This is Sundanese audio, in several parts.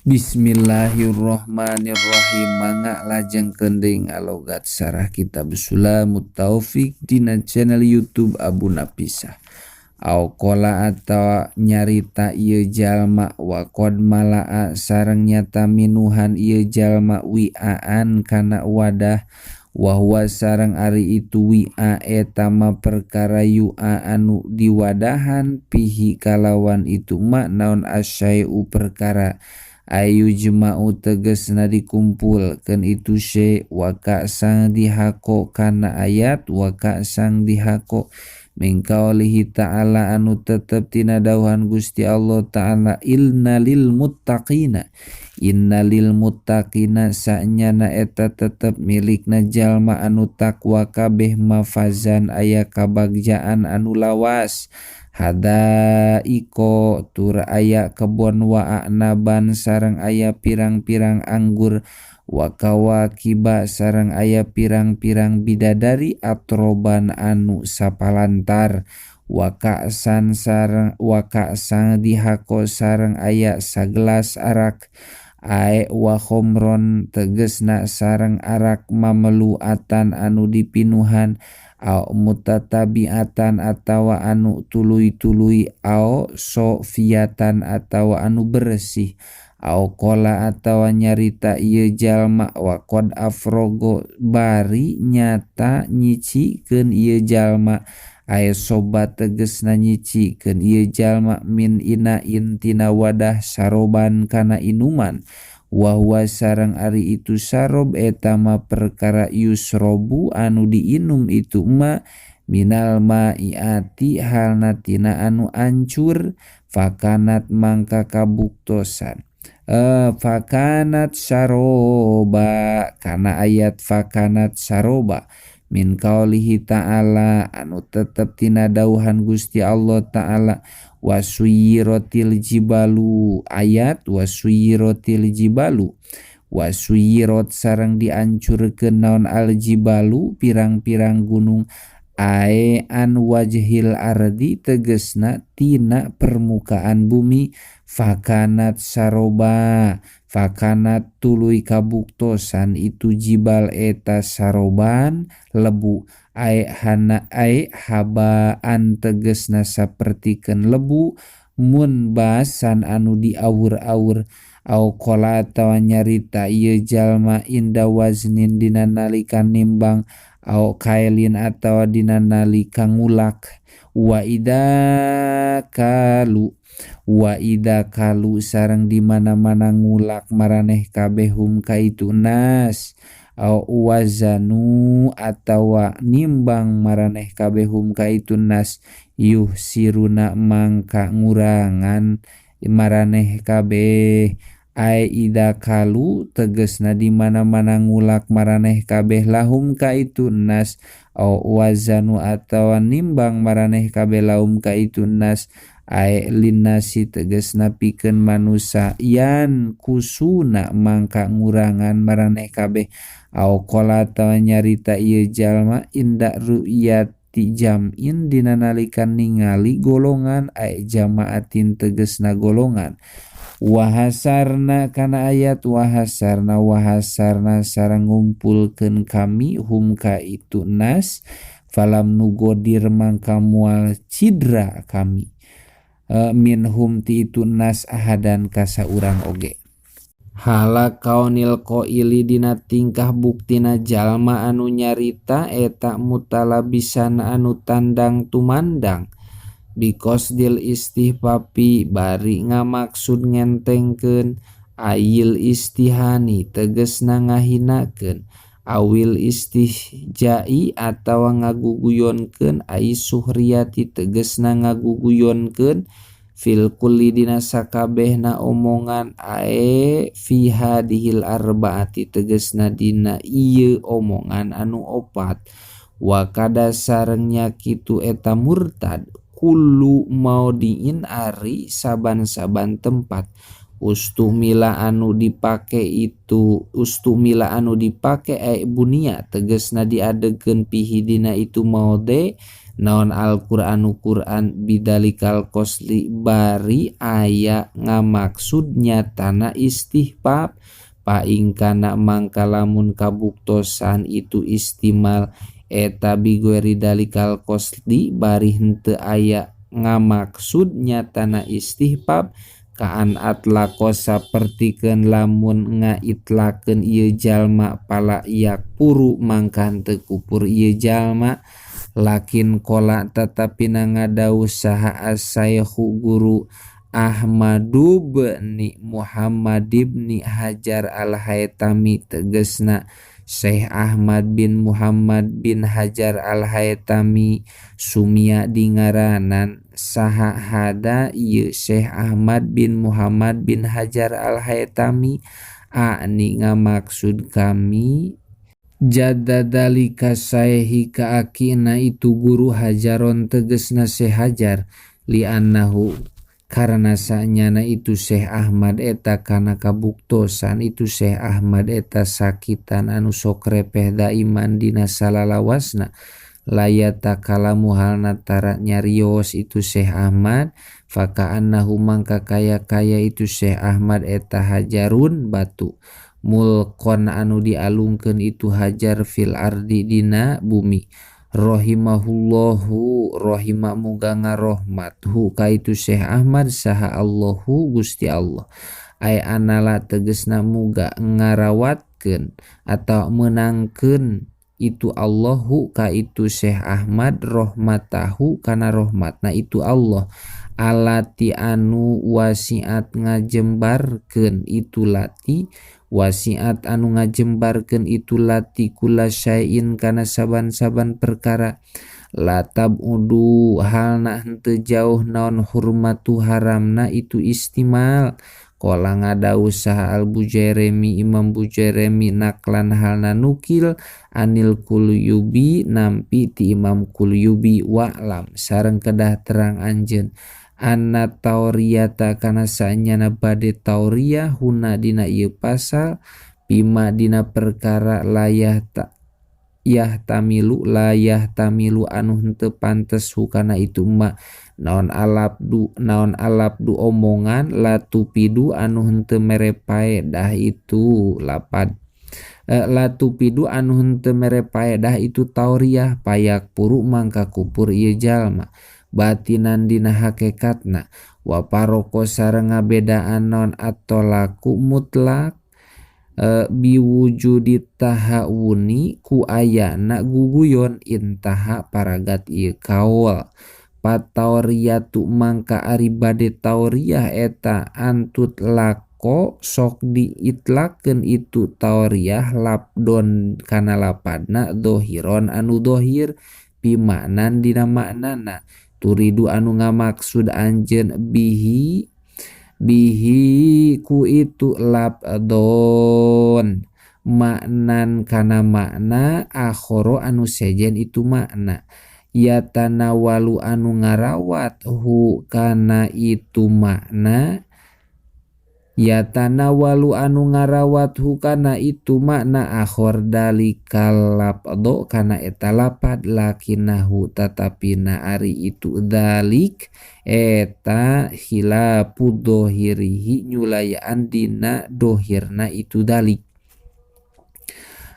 Bismillahirrahmanirrahim. Mangga lajengkeun deui ngalogat sarah kitab Sulamut Taufik dina channel YouTube Abu Napisah. Au qala atawa nyarita ieu jalma wa qad mala'a sareng nyata minuhan ieu jalma wi'aan kana wadah wa huwa sareng ari itu wi'a eta mah perkara yu'a anu diwadahan pihi kalawan itu ma naon asyai'u perkara ayu jema'u tegesna dikumpulkeun itu syai wa ka'san dihako kana ayat wa ka'san dihako min qaulihi ta'ala anu tetep tina dawuhan Gusti Allah ta'ala innalil muttaqina innalil muttaqina sanyana eta tetep milikna jalma anu takwa kabeh mafazan aya kabagjaan anu lawas hadaiko tur aya kebon wa a'naban sareng aya pirang-pirang anggur wa kawakiba sareng aya pirang-pirang bidadari atroban anu sapalantar wa ka'san sareng wa ka'san dihako sareng aya sagelas arak ae wa khomron tegesna sareng arak mameluatan anu dipinuhan au mutatabiatan atawa anu tuluy-tuluy au sofiatan atawa anu bersih au qala atawa nyarita ieu jalma wa qad afrogo bari nyata nyicikeun ieu jalma ae sobat tegesna nyicikeun ieu jalma min inain tina wadah saroban kana inuman wa huwa sareng ari itu sarob eta mah perkara yusrobu anu diinum itu ma minal ma'iati halna tina anu ancur fakanat mangka kabuktosan fakanat saroba kana ayat fakanat saroba min qaulihi ta'ala anu tetep tina dawuhan Gusti Allah ta'ala wasuyiratil jibalu ayat wasuyiratil jibalu wasuyirat sareng diancurkeun naon aljibalu pirang-pirang gunung ae an wajhil ardi tegesna tina permukaan bumi fakanat saroba fakanat tuluy kabuktosan itu jibal eta saroban lebu ae hana ae habaan tegesna sapertikeun lebu mun basan anu diawur-awur au qala atawa nyarita ieu jalma inda waznin dina nalika nimbang au kailin atawa dina nalika ngulak wa idza kalu wa idza kalu sareng di mana-mana ngulak maraneh kabeh hum ka itu nas au wazanu atawa nimbang maraneh kabeh hum ka itu nas yuhsiruna mangka ngurangan maraneh kabeh ae idza kalu tegesna di mana-mana ngulak maraneh kabeh lahum ka itu nas au wazanu atawa nimbang maraneh kabeh lahum ka itu nas ae linnasi tegesna pikeun manusa yan kusuna mangka ngurangan maraneh kabeh au qala atawa nyarita ieu jalma inda ru'yati jam'in dina nalika ningali golongan ae jamaatin tegesna golongan wahasarna kana ayat wahasarna wahasarna sareng ngumpulkeun kami hum ka itu nas falam nugodir mangka moal cidra kami minhum ti itu nas ahadan ka saurang oge hala kaunil qaili dina tingkah buktina jalma anu nyarita eta mutalabisan anu tandang tumandang biqasdil istihfafi bari ngamaksud ngentengkeun ayil istihani tegesna ngahinakeun awil istihja'i atawa ngaguguyonkeun ai suhriyati tegesna ngaguguyonkeun fil kulli dina sakabehna omongan ae fi hadihil arbaati tegesna dina ieu omongan anu opat wa kada sareng nya kitu eta murtad kullu maudiin ari saban-saban tempat ustumila anu dipake itu ustumila anu dipake bunia tegesna diadegeun pihi dina itu maude Naon Al-Qur'anu Qur'an bidzalikal qasdi bari aya ngamaksud nyatana istihfaf fa in kana mangka lamun kabuktosan itu istimal eta bighairi dalikal qasdi bari henteu aya ngamaksud nyatana istihfaf kaan atlaqo sapertikeun lamun ngaitlakeun ieu jalma pala yakfuru mangka henteu kupur ieu jalma lakin qala tatapi ngadawuh saha as-syaikhu guru Ahmadu bin Muhammad ibn Hajar al-Haytami tegesna Syekh Ahmad bin Muhammad bin Hajar al-Haytami sumia dingaranan saha hada ieu Syekh Ahmad bin Muhammad bin Hajar al-Haytami ani ngamaksud kami jadda dalika syaikhi ka akina itu guru Hajaron tegesna Syekh Hajar li'annahu karena sanyana itu Syekh Ahmad eta kana kabuktosan itu Syekh Ahmad eta sakitan anu sok repeh daiman dina salalawasna layata kalamu halna tara nyarios itu Syekh Ahmad faka'annahu mangka kaya-kaya itu Syekh Ahmad eta hajarun batu mulkon anu dialungkeun itu hajar fil ardi dina bumi rahimahullahu rahima muga ngarohmat hu ka itu Syekh Ahmad saha Allahu Gusti Allah ay anala tegesna muga ngarawatkeun atau menangkeun itu Allahu ka itu Syekh Ahmad rohmatahu kana rohmatna itu Allah alati anu wasiat ngajembarkeun itu lati wasiat anu ngajembarkeun itu lati kula syai'in kana saban-saban perkara latab udu halna henteu jauh naon hurmatu haramna itu istimal qala ngadawuh saha Al-Bujairimi Imam Bujairimi naklan halna nukil anil Kulyubi nampi ti Imam Kulyubi wa'lam sareng kedah terang anjeun anna tauriyata kana saenyana bade tauriyah huna dina ieu pasal bima dina perkara layah ta yah tamilu layah tamilu anu henteu pantes hukana itu ma naon alabdu omongan latupidu anu henteu mere paedah itu lapad latupidu anu henteu mere paedah itu tauriyah payak puru mangka kupur ieu jalma batinan dina hakikatna wa paroko sareng ngabedaan naon at-talaku mutlak biwujudi tahawuni ku ayana guguyon intaha paragat ieu kaul patauriyatu mangka ari bade tauriyah eta antut lako sok diitlakeun itu tauriyah labdon kana lapadna dohiron anu dohir pimaknan dina maknana turidu anu ngamaksud anjeun bihi bihi ku itu labdon maknan kana makna akhoro anu sejen itu makna yatanawalu anu ngarawat hu kana itu makna yatanawalu anu ngarawat hu kana itu makna akhor dalikal labdo kana eta lapad lakinahu tatapina ari itu dalik eta khilafu dohirihi nyulayaan dina dohirna itu dalik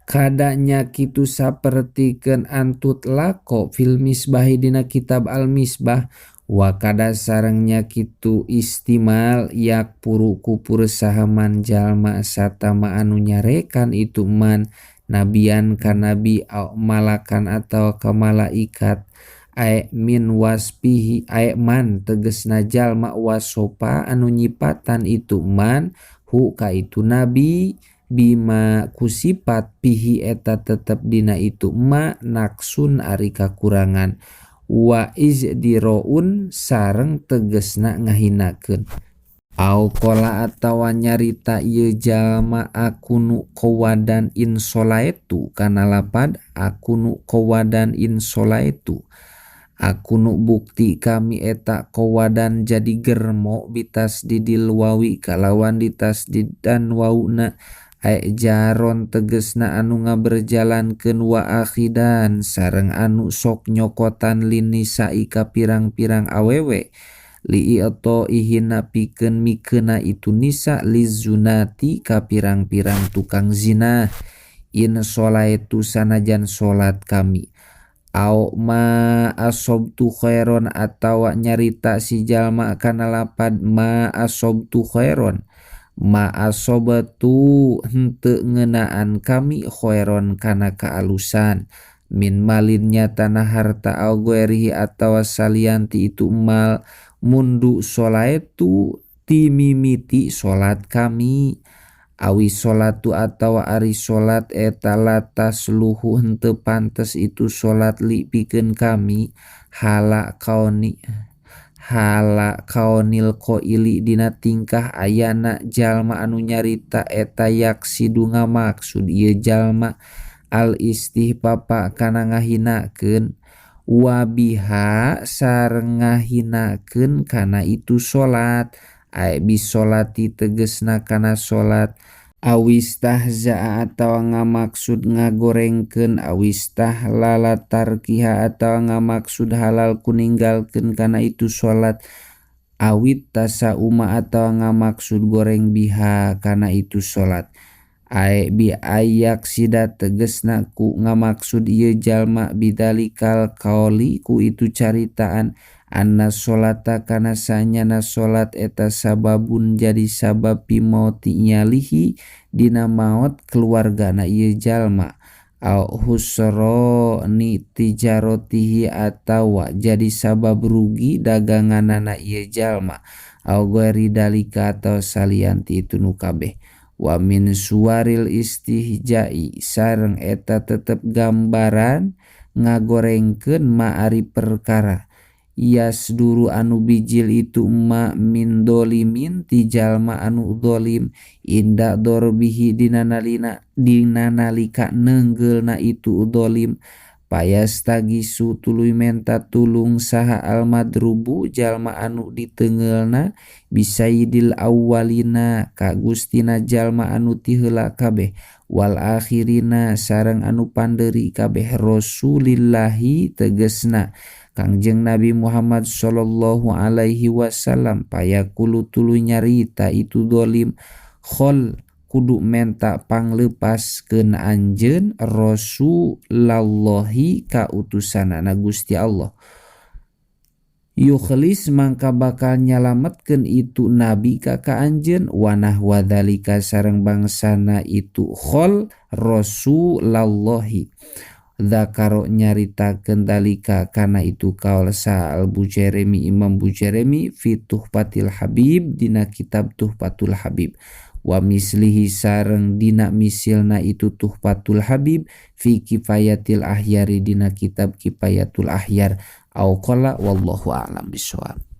kadanya kitu sapertikeun antut lako fil misbahi dina kitab al misbah wa kada sarengnya kitu istimal yak puru kupur sahaman jalma satama anu nyarekan itu man nabian ka nabi au malakan atau ka malaikat ae min wasfihi ae man tegesna jalma wasopa anu nyipatan itu man hu ka itu nabi bima kusipat pihi eta tetep dina itu ma naksun ari kakurangan wa izdiroun sareng tegesna ngahinakeun au qala atawa nyarita ieu jalma akunu qawadan in sholaitu kana lapad akunu qawadan in sholaitu akunu bukti kami eta qawadan jadi germo bitas didil wawi kalawan ditasdidan wauna Ae jaron tegesna anu ngaberjalankeun wa akhidan sareng anu sok nyokotan linnisa'i ka pirang-pirang awewe lii'ta ihina pikeun mikeuna itu nisa lizunati ka pirang-pirang tukang zina in sholaitu sanajan salat kami au ma asobtu khairon atawa nyarita si jalma kana lapad ma asobtu khairon ma asobatu henteu ngeunaan kami khairon kana kaalusan min malin nyatana harta au ghairihi atawa salian ti itu mal mundu sholaitu timimiti salat kami awi sholatu atawa ari salat eta latasluhu henteu pantes itu salat li pikeun kami hala kaoni hala kaonil qaili dina tingkah ayana jalma anu nyarita eta yaksidu ngamaksud ieu jalma al istihfafa kana ngahinakeun wa biha sareng ngahinakeun kana itu salat ae bisolati tegesna kana salat awistahzaa atawa ngamaksud ngagorengkeun awistahlala tarkiha atawa ngamaksud halal ku ninggalkeun kana itu salat awit tasauma atawa ngamaksud goreng biha kana itu salat ae bi ayak sida tegesna ku ngamaksud ieu jalma bidzalikal qauli ku itu caritaan anna sholata kana sanyana salat eta sababun jadi sabab fi mauti iyalihi dina maot keluargana ieu jalma au husroni tijarotihi atawa jadi sabab rugi daganganana ieu jalma au ghairi dalika atawa salian ti itu nu kabeh wa min suwaril istihja'i sareng eta tetep gambaran ngagorengkeun ma ari perkara yasduru anu bijil itu ma min dolimin ti jalma anu dolim inda dorbihi dina nalika neunggeulna itu dolim payastagisu tuluy menta tulung saha almadrubu jalma anu diteungeulna bisayyidil awwalina ka gustina jalma anu ti heula kabeh wal akhirina sareng anu pandeuri kabeh rasulillahi tegesna Kangjeng Nabi Muhammad sallallahu alaihi wasallam payaqulu tuluy nyarita itu dolim khol kudu menta panglepaskeun anjeun Rasulallahi ka utusanana Gusti Allah yukhlis mangka bakal nyalametkeun itu nabi ka ka anjeun wanah wadzalika sareng bangsana itu khol Rasulallahi dzakaro nyaritakeun dalika kana itu kaul sa al Bujairimi Imam Bujairimi fi Tuhfatil Habib dina kitab Tuhfatul Habib wa mislihi sareng dina misilna itu Tuhfatul Habib fi Kifayatil Ahyari dina kitab Kifayatul Ahyar au qala wallahu a'lam bishawab.